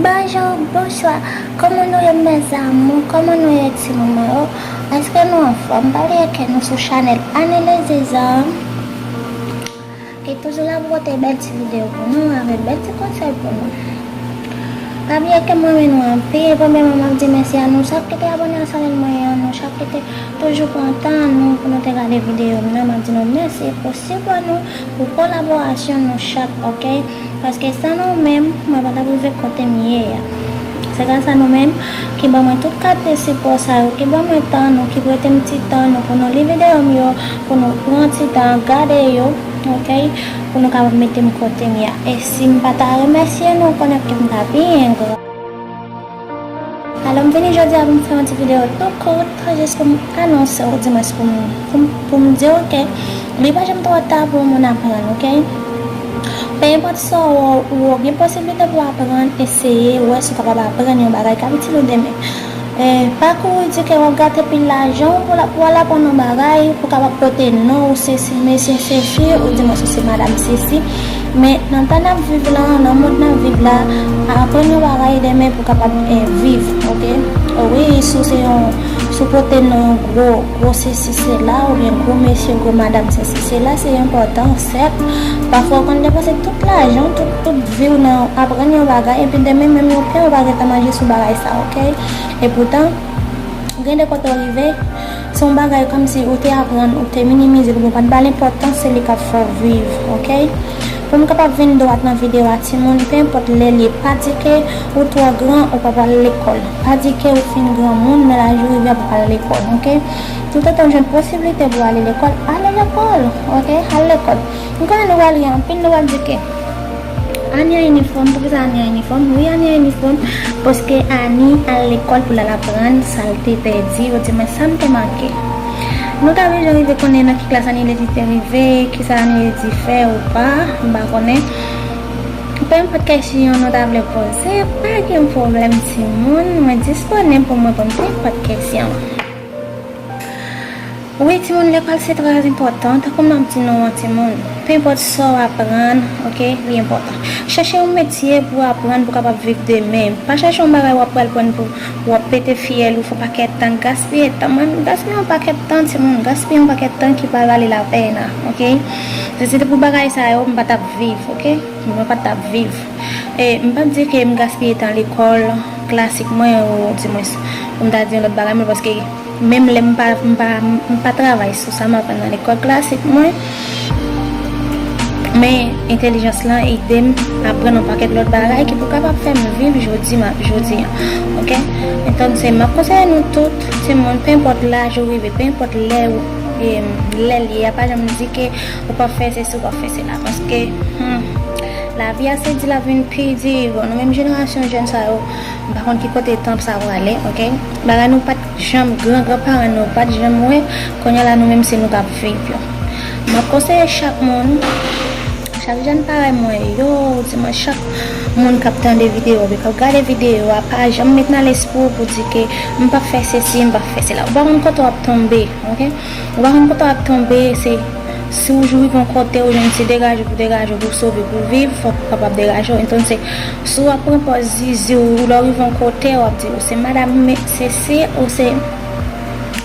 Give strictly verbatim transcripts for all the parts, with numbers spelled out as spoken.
Bonjou, bonswa. Kòman nou ye, mes amours? Kòman nou ye, timoun mwen yo? Èske nou anfòm? Pa bliye ke nou sou chanèl Annie Lezizan. Ki toujou la pou pote bèl ti videyo pou nou, avèk bèl ti konsèy pou nou. Pa bliye ke m renmen nou anpil. Premyèman, m ap di mèsi a nou chak ki te abòne a chanèl mwen an, nou chak ki te toujou pran tan nou pou nou te gade videyo m nan. M ap di nou mèsi pou sipò nou, pou kolaborasyon nou chak, oke? Paske san nou menm, mwen pa t ap rive kote m ye a. Se gras a nou menm ki ban mwen tout kalite sipò sa yo, ki ban mwen tan nou, ki prete m ti tan nou pou nou li videyo m yo, pou nou pran ti tan gade yo, oke? Pou nou kapab mete m kote m ye a. E si m pa ta remèsye nou, konnen ke m ta byen engra. Alò, m vini jodi a pou m fè yon ti videyo tou kout, jis pou m anonse w, dimwens pou m, pou m, pou m di w ke li pa janm twò ta pou yon moun aprann, oke? Pe enpòt sa w, w gen posiblite pou w aprann, eseye, wè si w kapab aprann yon bagay k ap itil ou demen. E, pa kouri di ke w ap gate pil lajan w pou la, pou w al aprann yon bagay, pou w kapab pote non w se, se mesye sesi, ou dimwens ou se madanm sesi. Men nan tan n ap viv la, nan mond n ap viv la, aprann yon bagay demen pou w kapab, eh, viv, oke? Wi, si w se yon, si w pote non yon gwo, gwo sesi sela, oubyen gwo mesye, gwo madanm sesi sela, se enpòtan, sèt. Pafwa w konn depanse tout lajan w, tout, tout vi w nan aprann yon bagay, epi demen menm yon pen ou pa gentan manje sou bagay sa, oke? Epoutan, gen de kote w rive, se yon bagay kòmsi ou te aprann, ou te minimize l, oubyen ou pa t ba l enpòtans, se li k ap fè w viv, oke? Pou m kapab vin dwat nan videyo a, timoun, pe enpòt lè l ye, pa di ke ou twò gran, ou pa pral lekòl. Pa di ke ou fin granmoun, men laj ou rive, ou pa pral lekòl, oke? Toutotan w jwenn posiblite pou w ale lekòl, ale lekòl, oke? Al lekòl. M konnen nou pral ri anpil, nou pral di ke Annie an inifòm, poukisa Annie an inifòm? Wi, Annie an inifòm, paske Annie al lekòl pou l al aprann sa l te pèdi, ou di mwen sa m te manke. Nou ta bezwen rive konnen nan ki klas Annie Lady te rive, kisa Annie Lady fè ou pa, m pa konnen. Pe enpòt kesyon nou ta vle poze, pa gen pwoblèm timoun, mwen disponib pou m reponn pe enpòt kesyon. Wi, timoun, lekòl se trè enpòtan. Tankou m ap di nou an, timoun, pe enpòt sa w aprann, oke, li enpòtan. Chèche yon metye pou w aprann pou w kapab viv demen. Pa chèche yon bagay w ap pral pran pou w ap pete fyèl ou fè yon pakèt tan, gaspiye tan. Mwen, m gaspiye yon pakèt tan, timoun, gaspiye yon pakèt tan ki pa vale lapèn, oke? Si se te pou bagay sa yo, m pa t ap viv, oke? Mwen pa t ap viv. E m p ap di ke m gaspiye tan lekòl klasik mwen, ou dimwens, pou m ta di yon lòt bagay, men paske menm lè m pa, m pa, m pa travay sou sa m aprann nan lekòl klasik mwen, men entèlijans lan ede m aprann yon pakèt lòt bagay ki pou kapab fè m viv jodi m ap, jodi an. Oke? Entonse, m ap konseye nou tout, timoun, pe enpòt laj ou rive, pe enpòt lè ou, e, lè l ye a, pa janm di ke ou p ap fè sesi, ou p ap fè sela. Paske, hmm, lavi a se di l ap vin pi di. Bon, nou menm jenerasyon jèn sa yo, m pa konn ki kote tan sa prale, oke? Bagay nou pa t janm, gran, gran paran nou pa t janm wè, kounye a la nou menm se nou k ap viv yo. M ap konseye chak moun, chak jèn parèy mwen yo, ou di mwen chak moun k ap tande videyo, oubyen k ap gade videyo a, pa janm met nan lespri w pou di ke m p ap fè sesi, m p ap fè sela. Ou pa konn kote w ap tonbe, oke? Ou pa konn kote w ap tonbe, se si w rive yon kote, ou jwenn ti degaje pou degaje w, pou sove, pou viv, fòk ou kapab degaje w. Entonse, si w ap pran pòz zizi w, lè w rive yon kote, w ap di, ou se madanm me-, sesi, ou se,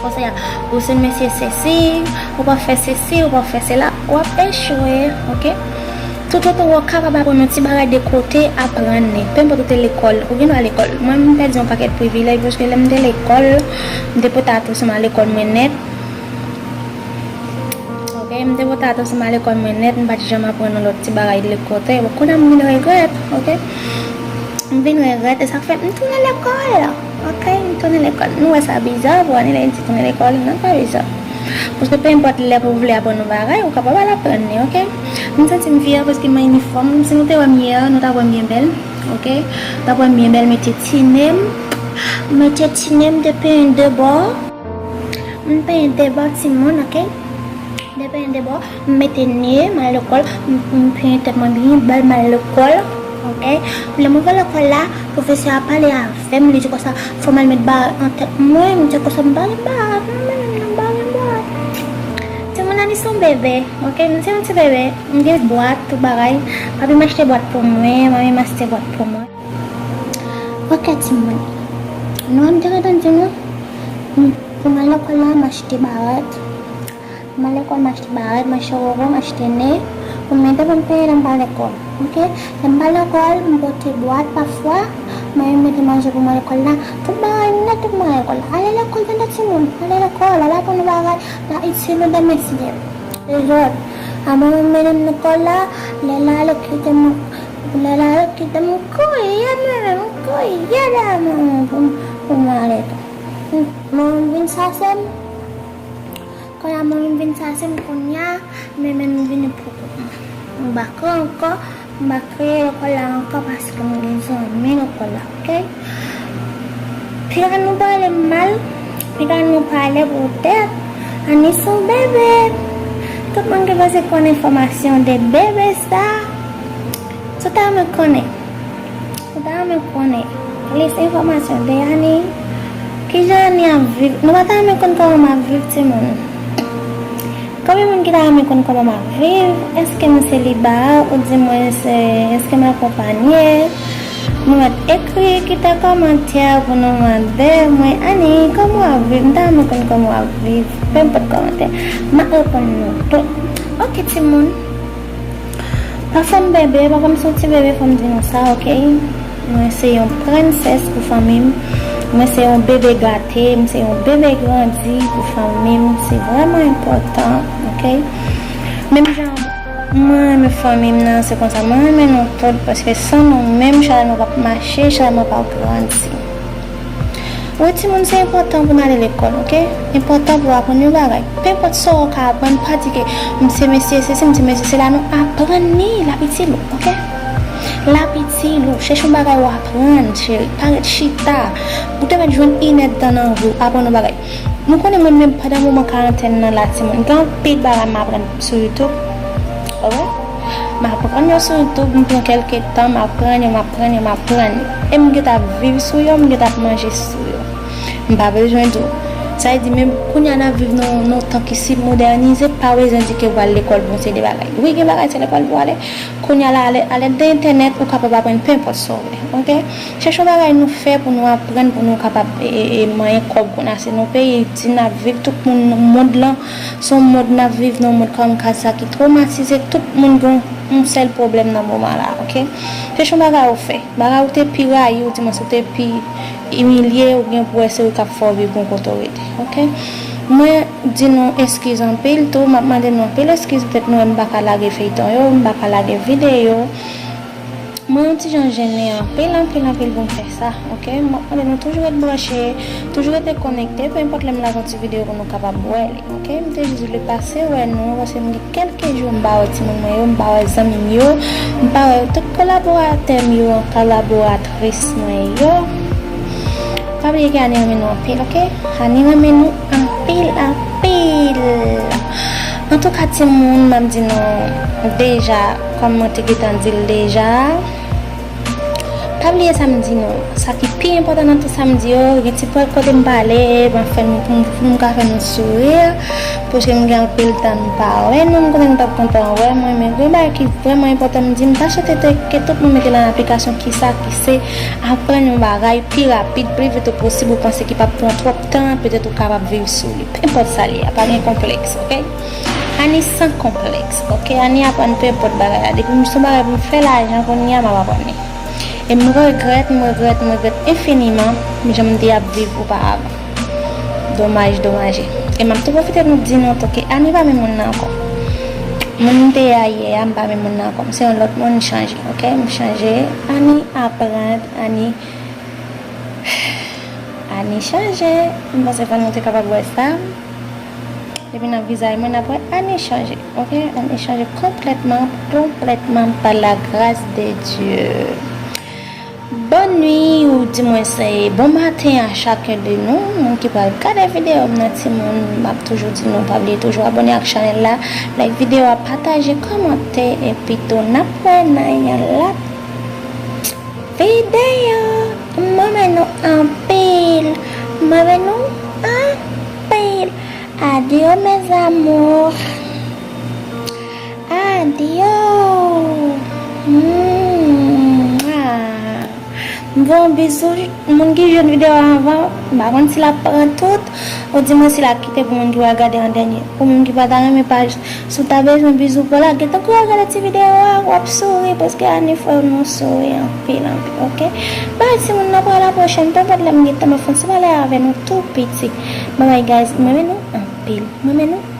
konsèy a, ou se mesye sesi, ou p ap fè sesi, ou p ap fè sela, w ap echwe, oke? Toutotan w kapab aprann yon ti bagay de kote, aprann li. Pe enpòt ou te lekòl, ou gen dwa lekòl. Mwen, m pèdi yon pakèt privilèj, paske lè m te lekòl, m te pote atansyon a lekòl mwen nèt. Oke, m te pote atansyon a lekòl mwen nèt, m pa t janm aprann yon lòt ti bagay de kote. Bon, kounye a m vin regrèt, oke? M vin regrèt, e sa k fè m tounen lekòl. Oke, m tounen lekòl. Nou wè sa biza, pou ane lè di tounen lekòl, non, pa biza. Paske pe enpòt lè pou w vle aprann yon bagay, ou kapab al aprann li, oke? M santi m fyè paske m an inifòm. Si nou te wè m yè, nou t ap wè m byen bèl, oke? Nou t ap wè m byen bèl, mete ti ne m. Mete ti ne m, de penyen de bò. M penyen de bò, timoun, oke? De penyen de bò. M mete ne, m al lekòl, m, m penyen tèt mwen byen bèl, m al lekòl, oke? Lè m rive lekòl la, pwofesè a pale avè m, li di konsa, fò m al met barèt nan tèt mwen, m di konsa, m pa gen barèt, m pa menm nan barèt, barèt. Timoun, Annie se yon bebe, oke? M se yon ti bebe, m gen bwat, tout bagay. Papi m achte bwat pou mwen, manmi m achte bwat pou mwen. Ok, timoun. Nou, m te gentan di nou, m, pou m al lekòl la, m achte barèt. M al lekòl, m achte barèt, m achte roro, m achte ne. Pou m mete pou m peye lè m pa lekòl. Ok? Lè m pa lekòl, m pote bwat pafwa. Mwen menm mete manje pou mwen lekòl la. Tout bagay nèt pou mwen lekòl la. Ale lekòl, tande timoun. Ale lekòl, ale aprann yon bagay. L a itil nou demen, si Dye vle. E zòt, a mwen menm mennen m lekòl la, lè l ale kite m, lè l ale kite m, m kriye, mwen menm, m kriye dèyè mwen pou, pou m ale tou. Mwen menm vin chase m. Kounye a mwen menm vin chase m kounye a, men men m vini pou kont mwen. M pa kreye ankò, m pa kreye lekòl la ankò paske m gen zanmi lekòl la, ok? Piga nou pale m mal, piga nou pale poutèt Ani se yon bebe. Tout moun ki bezwen konn enfòmasyon de bebe sa, sa w ta renmen konnen. Ou ta renmen konnen plis enfòmasyon de Ani? Kijan Ani ap viv? Nou pa ta renmen konn kòman m ap viv, timoun? Konbyen moun ki ta renmen konn kòman m ap viv? Èske m seliba? Oudimwen, se, èske m akonpanye? Nou mèt ekri, kite kòmantè pou nou mande mwen, Ani, kòman w ap viv? M ta renmen konn kòman w ap viv. Penpòt kòmantè. M ap reponn nou tout. Ok, timoun. Pafwa m bebe, pafwa m se yon ti bebe, fò m di nou sa, ok? Mwen se yon prensès pou fanmi m. Mwen se yon bebe gate, m se yon bebe grandi pou fanmi m. Se vrèman enpòtan, ok? Menm jan mwen renmen fanmi m nan, se konsa mwen renmen nou tout, paske san nou menm, chak nou p ap mache, chak nou p ap grandi. Wi, timoun, se enpòtan pou n ale lekòl, ok? Enpòtan pou w aprann yon bagay. Penpòt sa w ka aprann, pa di ke m se mesye sesi, m se mesye sela, non, aprann li, l ap itil ou, ok? L ap itil ou. Chèche yon bagay w aprann, cheri. Pa ret chita. Ou te mèt jwenn inèdtan nan vi w, aprann yon bagay. Nou konnen mwen menm pandan moman karantèn nan la, timoun, gen anpil bagay m aprann sou YouTube. Oke? M aprann yo sou YouTube, m pran kèlke tan, m aprann yo, m aprann yo, m aprann yo. E m gentan ap viv sou yo, m gentan ap manje sou yo. M pa bezwen di w. Sa vle di, menm kounye a n ap viv nan, nan yon tan ki si modènize, pa bezwen di ke w al lekòl pou yon seri de bagay. Wi, gen bagay se lekòl pou w ale. Kounye a la, alè, alèd de entènèt, ou kapab aprann penpòt sa w vle. Oke? Chèche yon bagay nou fè pou nou aprann, pou nou kapab, e, e, e, manyen kòb kounye a. Se nan peyi di n ap viv, tout moun nan mond lan, se yon mond n ap viv, nan yon mond kòm kaz sa ki twomatize, tout moun gen yon sèl pwoblèm nan moman la, oke? Chèche yon bagay ou fè. Bagay ou te pi rayi, ou di mwen si ou te pi imilye, ou gen pou wè se ou k ap fè w viv pou yon kote ou rete, oke? Mwen di nou eskiz anpil tou, m ap mande nou anpil eskiz, petèt nou wè m pa ka lage feyton yo, m pa ka lage videyo. Mwen yon ti jan jennen anpil, anpil, anpil pou m fè sa, oke? M ap mande nou toujou ret branche, toujou rete konekte, pe enpòt lè m lage yon ti videyo pou nou kapab wè li, oke? M te jis vle pase wè nou, paske m gen kèlke jou m pa wè timoun mwen yo, m pa wè zanmi m yo, m pa wè tout kolaboratè m yo, kolaboratris mwen yo. Pa bliye ke Ani renmen nou anpil, oke? Ani renmen nou anpil, anpil. Antouka, timoun, m ap di nou deja, kòm mwen te gentan di l deja, pa bliye sa m di nou. Sa ki pi enpòtan nan tout sa m di yo, gen ti pòt kote m pale, m ap fè nou, pou m, pou m ka fè nou souri, paske m gen anpil tan m pa wè nou, m konnen nou t ap kontan wè mwen, men gen bagay ki vrèman enpòtan m di, m ta swete te, ke tout moun mete l an aplikasyon, kisa ki se aprann yon bagay pi rapid, pi vit ou posib, ou panse ki p ap pran twòp tan, petèt ou kapab viv sou li. Penpòt sa l ye, pa gen konplèks, oke? Ani san konplèks, oke? Ani aprann penpòt bagay la. Depi m se yon bagay pou m fè lajan kounye a, m ap aprann li. E m regrèt, m regrèt, m regrèt enfiniman jan m te ap viv oparavan. Domaj, domaje. E m ap tou pwofite pou m di nou tou ke Ani pa menm moun nan ankò. Moun m te ye ayè a, m pa menm moun nan ankò. M se yon lòt moun, m chanje, oke? M chanje. Ani aprann, Ani, Ani chanje. M panse fò nou te kapab wè sa. Depi nan vizaj mwen, n ap wè Ani chanje, oke? Ani chanje konplètman, konplètman, par la grâce de Dieu. Bonne nuit, ou di mwen se bon maten a chacun de nous, moun ki pral gade videyo m nan, timoun, m ap toujou di nou, pa bliye toujou abòne ak chanèl la, like videyo a, pataje, kòmante, epi tou n ap wè nan yon lòt videyo. M renmen nou anpil. M renmen nou anpil. Adieu, mes amours. Adieu. Mwah. Bon, bizou, moun ki jwenn videyo a anvan, m pa konn si l ap pran tout, ou di mwen si l ap kite pou moun ki pral gade an dènye. Pou moun ki pa ta renmen paj, si w ta bezwen bizou pou la, gentan kouri al gade ti videyo a, w ap souri, paske Ani fè nou souri anpil, anpil, oke? Bay timoun nan pou la pwochèn, pa pèdi lè m gentan ap fè yon ti pale avè nou tou piti. Bye bye, guys, m renmen nou anpil, m renmen nou